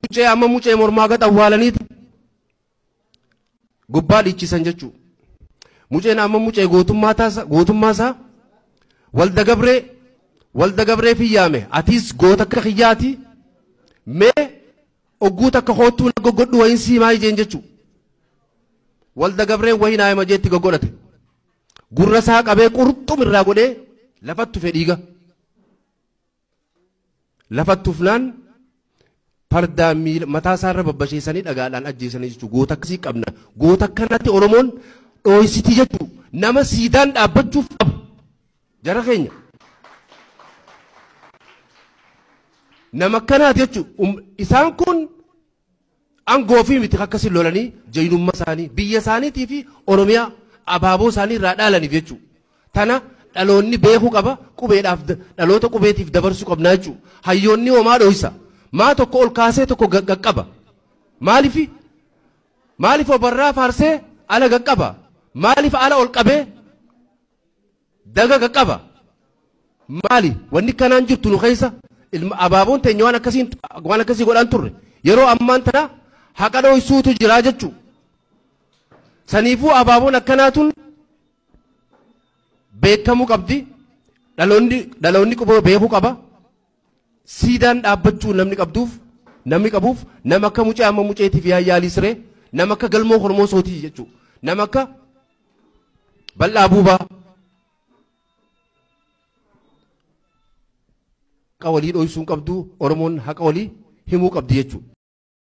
Mucee amma mucee mormaa gad awwaalaniiti gubbaa dhiichisan jechuudha. Muceen amma mucee gootummaa isaa walda gabree walda gabree fiyyaame atiis goota akka kiyyaati mee ogguu takka hoottuu na goggodhu wayin siimaa ijeen jechuudha. Walda gabreen wayin haayima jeetti goggodhate. Gurra isaa qabee qurxum irraa godhee lafatti tufe dhiiga. Lafatti tufnaan fardaa miila mataa isaarra babbasheessanii dhagaadhaan ajjeesanii jechuudha. Goota akkasii qabna. Goota akkanatti Oromoon dhooysitii jechuudha. Nama siidaan dhaabbachuuf qabu. Jara keenya. Nama akkanaati jechuudha. Isaan kun aangoo fi miti akkasii lolanii jaynummaa isaanii biyya isaaniitii fi Oromiyaa abaaboo isaanii irraa dhaalaniif jechuudha. Tana dhaloonni beekuu qaba qubeedhaaf dhaloota qubeetiif dabarsuu qabna jechuudha. Hayyoonni homaa dhooysa. Maa tokko ol kaasee tokko qaqqaba. Maaliif maaliif obarraa faarsee ala qaqqaba? Maaliif ala ol qabee daga qaqqaba? Maali wanni kanaan jirtu nu keessa ilma abaaboon teenya waan akkasii godhaan turre yeroo ammaan tana haqa dhooysuutu jira jechuudha. Saniifuu abaaboon akkanaatuun beekamuu qabdi. Dhaloonni beekuu qaba. Siidaan dhaabbachuu namni qabduuf namni qabuuf nama akka mucee amma muceetiif yaalii siree nama akka galmoo hormoosootii jechuudha. Nama akka bal'aa buubaa. Haqa walii dhooysuun qabdu Oromoon haqa walii himuu qabdi jechuudha.